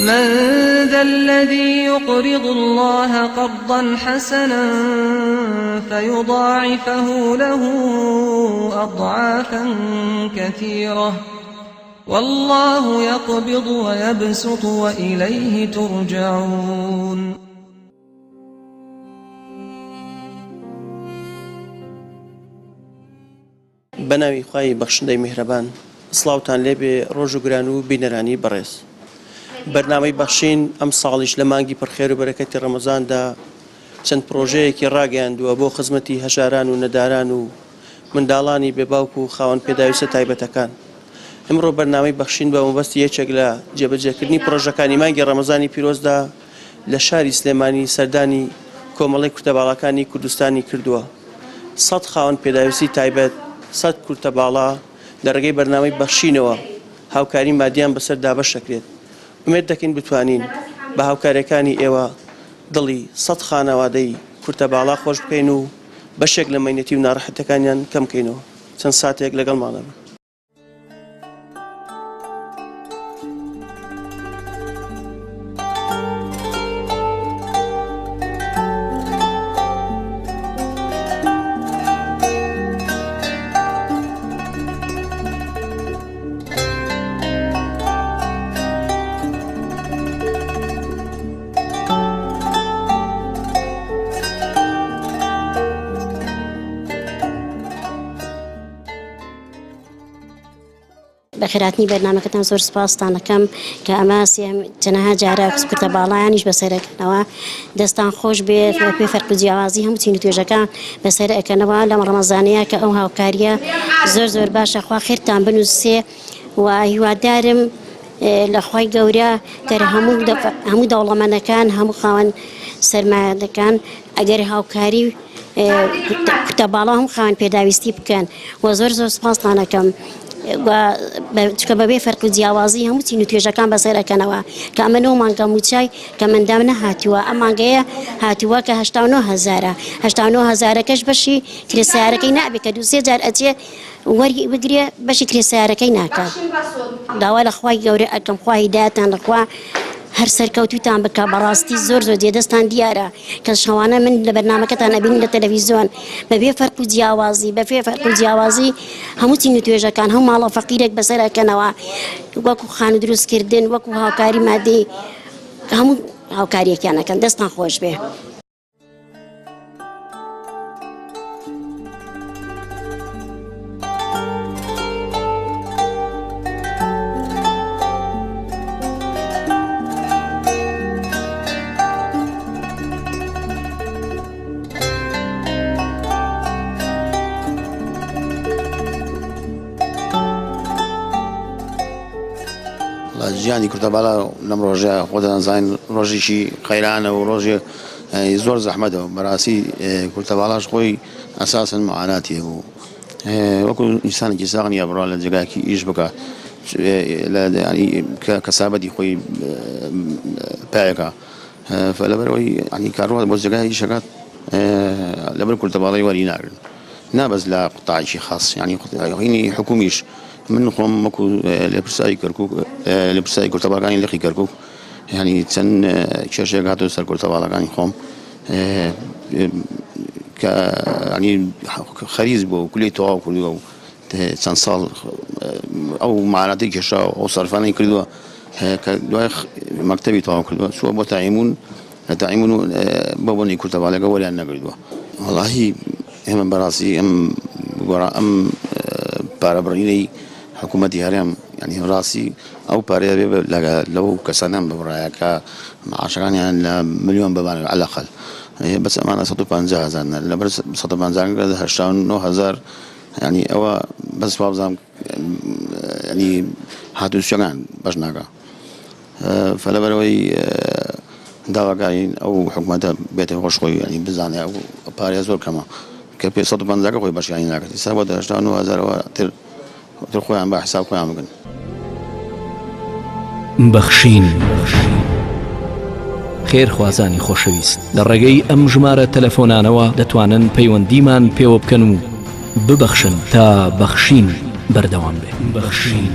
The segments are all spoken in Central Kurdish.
من ذا الذي يقرض الله قرضا حسنا فيضاعفه له أضعافا كثيرة والله يقبض ويبسط وإليه ترجعون. بەناوی خوای بەخشندەی میهرەبان سڵاوتان لێبێ ڕۆژوگران و بینەرانی بەڕێز بەرنامەی بەخشین ئەمساڵیش لە مانگی پڕخێر و بەرەکەتی ڕەمەزاندا چەند پڕۆژەیەکی ڕاگەیاندووە بۆ خزمەتی هەژاران و نەداران و منداڵانی بێ باوک و خاوەن پێداویستە تایبەتەکان ئمڕۆ بەرنامەی بەخشین بە مەبەستی یەکێک لە جێبەجێکردنی پڕۆژەکانی مانگی ڕەمەزانی پیرۆزدا لە شاری سلێمانی سەردانی کۆمەڵەی کورتەباڵاکانی کوردستانی کردووە. سەد خاوەن پێداویستی تایبەت، سەد کورتەباڵا لە ڕێگەی بەرنامەی بەخشینەوە هاوکاری مادیان بەسەر دابەش دەکرێت. ئومێد دەکەین بتوانین بە هاوکارییەکانی ئێوە دڵی سەد خانەوادەی کورتەباڵا خۆش بکەین و بەشێک لە مەینەتی و ناڕەحەتیەکانیان کەم بکەینەوە. چەند ساتێک لەگەڵمانە بن. بەخێرهاتنی بەرنامەکەتان زۆر سپاستان دەکەم کە ئەمە سێهەم چەنەها جارە کورتە باڵایانیش بەسەرەکەنەوە دەستان خۆش بێ پێ فەرق و جیاوازی هەموو چین و توێژەکان بەسەر ئەکەنەوە لەم ڕەمەزانەیە کە ئەو هاوکاریە زۆر زۆر باشە خوا خێرتان بنووسێ و هیوادارم لە خوای گەورە گەر هەموو هەموو دەوڵەمەنەکان هەموو خاوەن سەرمایەکان ئەگەر هاوکاری کورتە باڵا هەموو خاوەن پێداویستی بکەن و زۆر زۆر سپاستان ئەکەم چکە بەبێ فەرق و جیاوازی هەموو چین و توێژەکان بەسەر ئەکەنەوە کە ئەمە نۆ مانگە مووچای کە مندام نەهاتووە ئەم مانگەیە هاتووە کە 89 هەزارە 89 هەزارەکەش بەشی کرێ سیارەکەی نابێ کە دوو سێ جار ئەچێ وەری بگرێ بەشی کرێ سیارەکەی ناکات داوا لە خوای گەورە ئەکەم خوا هیدایەتان لەخوا هەر سەرکەوتوتان بکە بەڕاستی زۆر زۆر جێدەستان دیارە کە شەوانە من لە بەرنامەکەتان ئەبینم لە تەلەڤیزیۆن بەبێ فەرق و جیاوازی بەبێ فەرق و جیاوازی هەموو چین و توێژەکان هەموو ماڵە فەقیرێک بەسەر ئەکەنەوە وەکو خانوو دروستکردن وەکو هاوکاری مادی هەموو هاوکاریەکیان ئەکەن دەستان خۆش بێ. ژیانی کورتە بالا لەم ڕۆژە خۆتان زانین ڕۆژێکی قەیرانە و ڕۆژێ زۆر زەحمەتە بەڕاستی کورتە باڵاش خۆی ئەساسن معاناتی هەبوو وەکو ئینسانێکی ساغ نییە بڕوا لە جێگایەکی ئیش بکە کە کەسابەتی خۆی پایەکە لەبەرئەوەی یانی کاروان بۆ جێگای ئیشەکات لەبەر کورتە باڵای وەری ناگرن نا بەس لە قوتاعێکی خاص یانی قوتاعی حکومیش من خۆم وەکو لێپرسراوی کەرکوک لێپرسراوی کورتە باڵەکانی لقی کەرکوک یانی چەند کێشەیەک هاتووە سەر کورتە باڵەکانی خۆم کە ینی خەریز بووە و کولی تەواو کردووە و چەند ساڵ ئەو مەعاناتی کێشا و ئەو سەرفانەی کردووە کە دوای مەکتەبی تەواو کردووە چووە بۆ تایمون لە تایمون و بە بۆنی کورتە باڵەکە وەریان نەگردووە وەڵاهی ئێمە بەڕاستی ئەم گۆڕا ئەم پارە بڕینەی حکوومەتی هەرێم یعنی ڕاستی ئەو پارەیە بێ لەو کەسانە ببڕایە کە معاشەکانیان لە ملیۆن بەبان عەلەقەل بەس ئەمانە 150 هەزار لەبەر 150 89 هەزار یانی ئەوە بەس وابزانم ینی هاتوچۆکان بەش ناکا فلەبەرەوەی داواکارین ئەو حکومەتە بێتە هۆش خۆی ینی بزانێ ئەو پارەیە زۆر کەمە کە پێ 150 خۆی بەشیانی ناکات ئێستا بۆ 89 هەزارەوە تر تر خۆیان بە حساب خۆیان بکەن. بەخشین. خێرخوازانی خۆشەویست لە ڕێگەی ئەم ژمارە تەلەفۆنانەوە دەتوانن پەیوەندیمان پێوە بکەن و ببەخشن تا بەخشین بەردەوام بێ. بەخشین.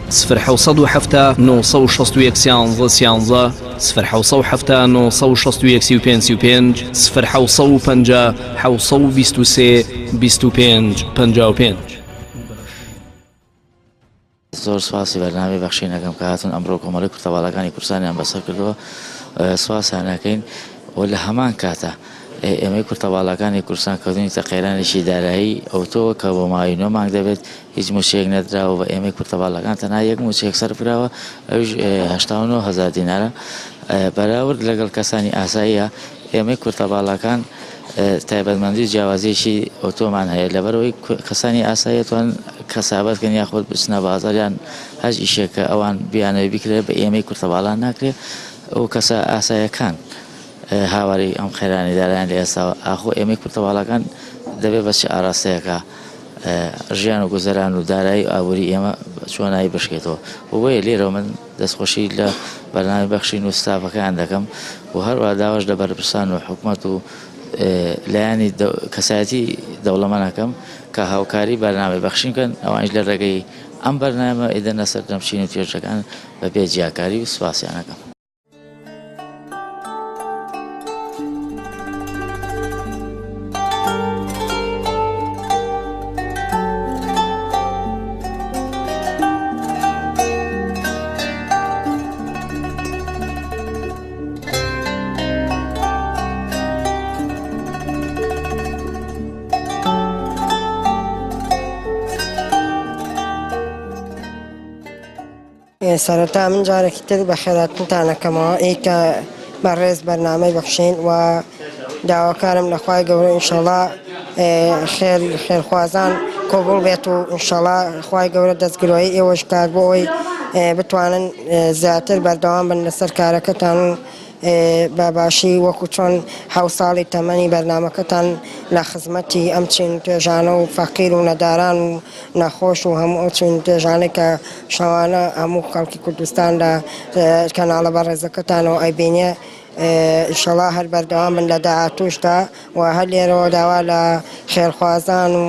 سفر 770 961 سیانزە سیانزە سفر 770 961 35 35 سفر 750 723 25 55. زۆر سوپاسی بەرنامەی بەخشین ئەکەم کە هاتوون ئەمڕۆ کۆمەڵەی کورتەباڵاکانی کوردستانیان بەسەر کردووە سوپاسیان ئەکەین و لە هەمان کاتە ئێمەی کورتەباڵاکانی کوردستان کەوتوینەتە قەیرانێکی دارایی ئەوتۆوە کە بۆ ماوەی نۆ مانگ دەبێت هیچ مووچەیەک نەدراوە بە ئێمەی کورتەباڵاکان تەنها یەک مووچەیەک سەرف کراوە ئەویش 89 هەزار دینارە بەراورد لەگەڵ کەسانی ئاساییە ئێمەی کورتەباڵاکان تایبەتمەندی و جیاوازیەکی ئەوتۆمان هەیە لەبەرئەوەی کەسانی ئاسایی ئەتوانن کەسابەت کەن یاخود بچنە بازاڕ یان هەر ئیشێک کە ئەوان بیانەوێ بیکرێ بە ئێمەی کورتەباڵان ناکرێ و کەسە ئاسایەکان هاواری ئەم قەیرانی دارایان لە ئێستاوە ئاخۆ ئێمەی کورتەباڵاکان دەبێ بە چ ئاراستەیەکا ژیان و گوزەران و دارایی و ئابووری ئێمە چۆنایی بشکێتەوە و بۆیە لێرەوە من دەستخۆشی لە بەرنامەی بەخشین و ستافەکەیان دەکەم و هەروەها داواش لە بەرپرسان و حکومەت و لایەنی کەسایەتی دەوڵەمەند ئەکەم کە هاوکاری بەرنامەی بەخشین بکەن ئەوانیش لە ڕێگەی ئەم بەرنامە ئیدەنە سەرجەم چین و توێژەکان بە بێ جیاکاری و سوپاسیان ئەکەم. سەرەتا من جارێکی تر بەخێراتنتان ئەکەمەوە ئی کە بەڕێز بەرنامەی بەخشین و داواکارم لە خوای گەورە ئینشەڵا خێر خێرخوازان قبوڵ بێت و ئینشەڵا خوای گەورە دەستگرۆیی ئێوەش بکات بۆ ئەوەی بتوانن زیاتر بەردەوام بن لەسەر کارەکەتان و بە باشی وەکو چۆن حەو ساڵی تەمەنی بەرنامەکەتان لە خزمەتی ئەم چین توێژانە و فەقیر و نەداران و نەخۆش و هەموو ئەو چین توێژانەی کە شەوانە هەموو خەڵکی کوردستان لە کەناڵە بەڕێزەکەتانەوە ئەیبینێ ئیشەڵا هەر بەردەوام بن لە داهاتووشدا و هەر لێرەوە داوا لە خێرخوازان و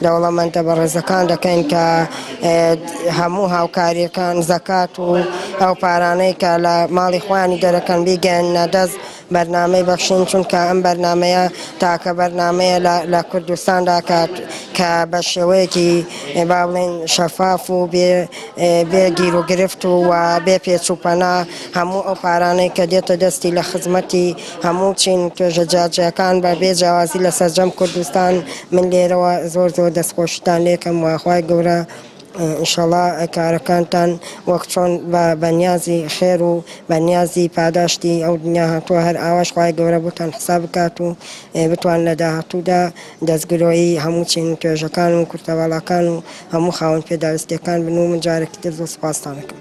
دەوڵەمەندە بەڕێزەکان دەکەین کە هەموو هاوکاریەکان زەکات و ئەو پارانەی کە لە ماڵی خۆیانی دەرەکەن بیگەیەننە دەست بەرنامەی بەخشین چونکە ئەم بەرنامەیە تاکە بەرنامەیە لە کوردستاندا کە کە بە شێوەیەکی با بڵێین شەفاف و بێ بێ گیروگرفت و و بێ پێچ و پەنا هەموو ئەو پارانەی کە دێتە دەستی لە خزمەتی هەموو چین و توێژە جیاجیاکان بە بێ جیاوازی لە سەرجەم کوردستان من لێرەوە زۆر زۆر دەستخۆشیتان لێکەم و خوای گەورە ئینشەڵا کارەکانتان وەک چۆن بە بەنیازی خێر و بەنیازی پاداشتی ئەو دنیا هاتووە هەر ئاواش خوای گەورە بۆتان حساب بکات و بتوان لە داهاتوودا دەستگرۆیی هەموو چین و توێژەکان و کورتەباڵاکان و هەموو خاوەن پێداویستیەکان بن و من جارێکی تر زۆر سوپاستان ئەکەم.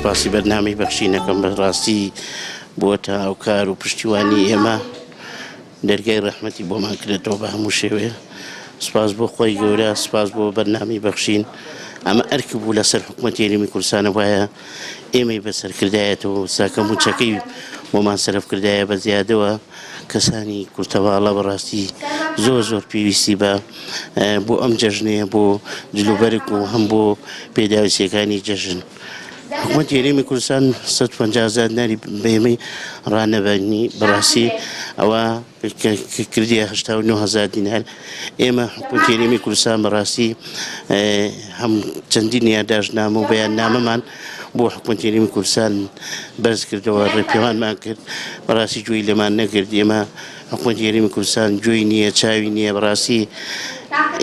سپاسی بەرنامەی بەخشینەکەم بەڕاستی بووەتە هاوکار و پشتیوانی ئێمە دەرگای ڕەحمەتی بۆمان کرێتەوە بە هەموو شێوەیە سپاس بۆ خۆی گەورە سپاس بۆ بەرنامەی بەخشین ئەمە ئەرک بوو لەسەر حکوومەتی هەرێمی کوردستانە وایە ئێمەی بەسەرکردایەتەوە ساکە موچەکەی بۆمان سەرف کردایە بە زیادەوە کەسانی کورتەباڵا بەڕاستی زۆر زۆر پێویستی بە بۆ ئەم جەژنەیە بۆ جلوبەرگ و هەم بۆ پێداویستیەکانی جەژن. حکوومەتی هەرێمی کوردستان 150 هەزار دیناری بە ئێمەی ڕانەبەنی بەڕاستی ئەوە کردیە 89 هەزار دینار ئێمە حکوومەتی هەرێمی کوردستان بەڕاستی هەم چەندین یاداشتنامە و بەیاننامەمان بۆ حکوومەتی هەرێمی کوردستان بەرز کردەوە ڕێپێوانمان کرد بەڕاستی گوێی لێمان نەگرت ئێمە حکوومەتی هەرێمی کوردستان گوێی نییە چاوی نییە بەڕاستی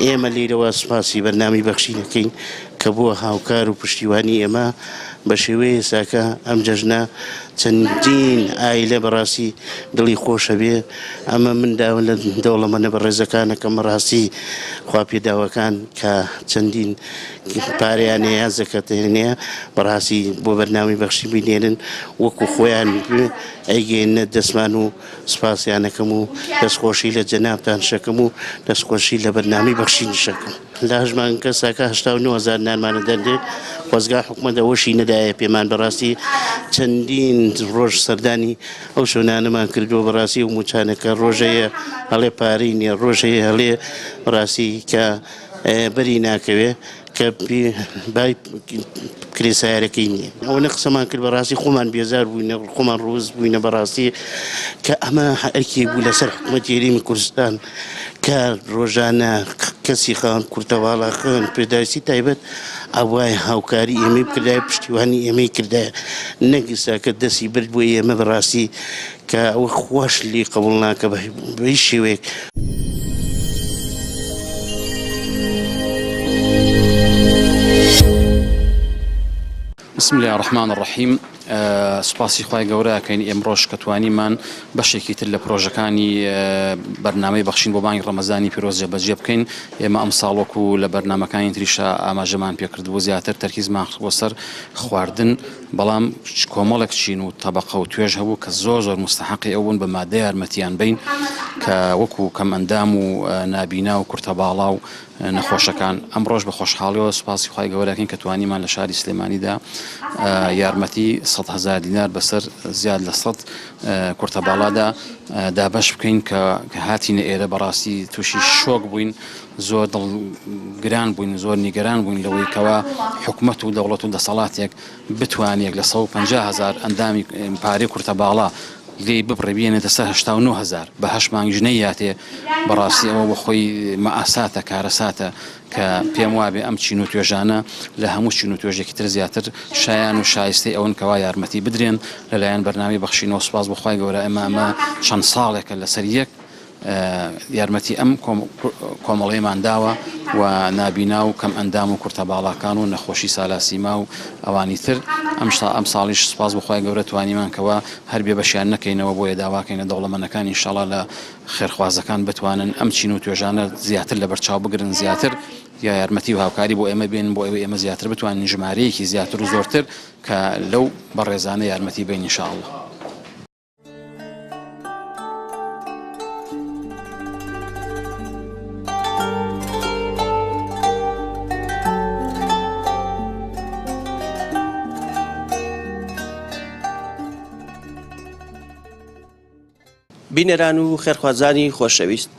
ئێمە لێرەوە سوپاسی بەرنامەی بەخشین دەکەین. کە بووە هاوکار و پشتیوانی ئێمە بە شێوەی ئێستاکە ئەم جەژنە چەندین ئایلە بەڕاستی دڵی خۆشە بێ ئەمە من داوە لە دەوڵەمەنە بەڕێزەکانەکەم بەڕاستی خوا پێداوەکان کە چەندین پارەیان هەیە زەکەتیان هەیە بەڕاستی بۆ بەرنامەی بەخشین بینێرن وەکو خۆیان ئەیگەیەننە دەستمان و سپاسیانەکەم و دەستخۆشی لە جەنابتان شەکەم و دەستخۆشی لە بەرنامەی بەخشین شەکەم. لە هەژمان کەسەکە 89 هەزار نانمانە دەردێت خۆزگا حکومەت ئەوەشی نەدایە پێمان بەڕاستی چەندین ڕۆژ سەردانی ئەو شوێنانەمان کردووە بەڕاستی و موچانەکە ڕۆژەیە هەڵێ پارەی نییە ڕۆژەیە هەڵێ بەڕاستی کە بەری ناکەوێ کە بای کرێ سیارەکەی نییە ئەوەنە قسەمان کرد بەڕاستی خۆمان بێزار بووینە خۆمان ڕوز بووینە بەڕاستی کە ئەمە ئەرکی بوو لەسەر حکوومەتی هەرێمی کوردستان کە ڕۆژانە کەسی خاوەن کورتەواڵا خاوەن پێداویستی تایبەت ئەوای هاوکاری ئێمەی بکردایە پشتیوانی ئێمەی کردایە نەک ئێستا کە دەستی برد بۆ ئێمە بەڕاستی کە ئەوە خواش لێی قبوڵ ناکە بە هیچ شێوەیەک. بسم اللە الرحمن الرحیم سوپاسی خوای گەورە ئەکەین ئێمڕۆش کە توانیمان بەشێکی تر لە پرۆژەکانی بەرنامەی بەخشین بۆ مانگی ڕەمەزانی پیرۆز جێبەجێ بکەین ئێمە ئەمساڵ وەکو لە بەرنامەکانی تریشا ئاماژەمان پێکردبوو زیاتر تەرکیزمان خستبووە سەر خواردن بەڵام کۆمەڵێک چین و تەبەقە و توێژ هەبوو کە زۆر زۆر مستحقی ئەو بوون بە مادە یارمەتیان بین کە وەکو کەم ئەندام و نابینا و کورتە باڵا و نەخۆشەکان ئەمڕۆش بە خۆشحاڵیەوە سوپاسی خوای گەورە ئەکەین کە توانیمان لە شاری سلێمانیدا یارمەتی 100 هەزار دینار بەسەر زیاد لە 100 کورتە باڵادا دابەش بکەین کە هاتینە ئێرە بەڕاستی تووشی شۆک بووین زۆر دڵ گران بووین زۆر نیگەران بووین لەوەی کەوا حکومەت و دەوڵەت و دەسەڵاتێک بتوانێت لە 150 هەزار ئەندامی پارەی کورتە باڵا لێی ببڕێ بیەنێتە سەر 89 هەزار بە هەشت مانگیش نەیاتێ بەڕاستی ئەوە بۆ خۆی مەئاساتە کارەساتە کە پێم وابێ ئەم چین و توێژانە لە هەموو چین و توێژێکی تر زیاتر شایان و شایستەی ئەوەن کەوا یارمەتی بدرێن لەلایەن بەرنامەی بەخشینەوە سوپاس بۆ خوای گەورە ئێمە ئەمە چەند ساڵێکە لەسەر یەک یارمەتی ئەم کۆمەڵەیەمان داوە و نابینا و کەم ئەندام و کورتە باڵاکان و نەخۆشی سالاسیما و ئەوانی تر ئەم ساڵیش سوپاس بۆ خوای گەورە توانیمان کەوا هەر بێ بەشیان نەکەینەوە بۆیە داواکەین لە دەوڵەمەنەکان ئینشاڵا لە خێرخوازەکان بتوانن ئەم چین و توێژانە زیاتر لەبەرچاو بگرن زیاتر یا یارمەتی و هاوکاری بۆ ئێمە بێن بۆ ئەوەی ئێمە زیاتر بتوانین ژمارەیەکی زیاتر و زۆرتر کە لەو بەڕێزانە یارمەتی بین ان شاء اللە. بینەران و خێرخوازانی خۆشەویست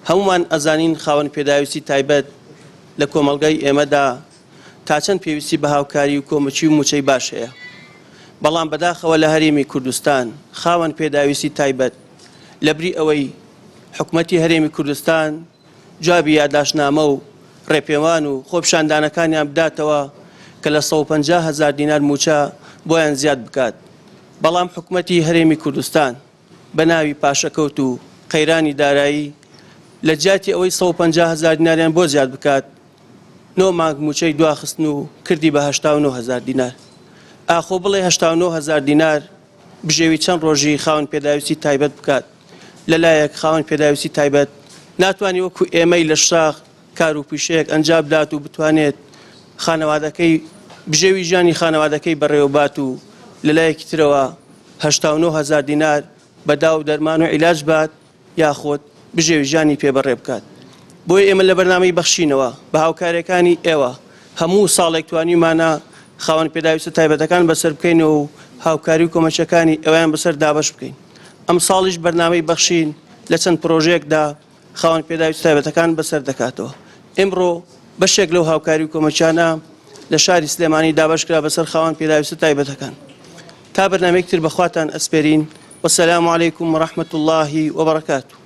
هەمومان ئەزانین خاوەن پێداویستی تایبەت لە کۆمەڵگای ئێمەدا تا چەند پێویستی بە هاوکاری و کۆمەکی و موچەی باش هەیە بەڵام بەداخەوە لە هەرێمی کوردستان خاوەن پێداویستی تایبەت لەبری ئەوەی حکومەتی هەرێمی کوردستان جوابی یاداشتنامە و ڕێپێوان و خۆپیشاندانەکانیان بداتەوە کە لە 150 هەزار دینار موچە بۆیان زیاد بکات بەڵام حکومەتی هەرێمی کوردستان بە ناوی پاشەکەوت و قەیرانی دارایی لە جیاتی ئەوەی 150 هەزار دیناریان بۆ زیاد بکات نۆ مانگ مووچەی دواخستن و کردی بە 89 هەزار دینار. ئاخۆ بڵێ 89 هەزار دینار بژێوی چەند ڕۆژی خاوەن پێداویستی تایبەت بکات؟ لەلایەک خاوەن پێداویستی تایبەت ناتوانێت وەکو ئێمەی لەشساغ کار و پیشەیەک ئەنجام بدات و بتوانێت خانەوادەکەی بژێوی ژیانی خانەوادەکەی بەڕێوەبات و لەلایەکی ترەوە 89 هەزار دینار بە داو و دەرمان و عیلاج بات یاخود بژێوی ژیانی پێ بەڕێ بکات. بۆیە ئێمە لە بەرنامەی بەخشینەوە بە هاوکاریەکانی ئێوە هەموو ساڵێک توانیومانە خاوەن پێداویستە تایبەتەکان بەسەر بکەینەوە و هاوکاری و کۆمەکیەکانی ئێوەیان بەسەر دابەش بکەین. ئەمساڵیش بەرنامەی بەخشین لە چەند پرۆژەیەکدا خاوەن پێداویستە تایبەتەکان بەسەر دەکاتەوە. ئیمڕۆ بەشێک لەو هاوکاری و کۆمەکیانە لە شاری سلێمانی دابەشکرا بەسەر خاوەن پێداویستە تایبەتەکان. تا بەرنامەیەکی تر بەخواتان ئەسپێرین. والسلام علیکم ورحمة اللە وبرکاته.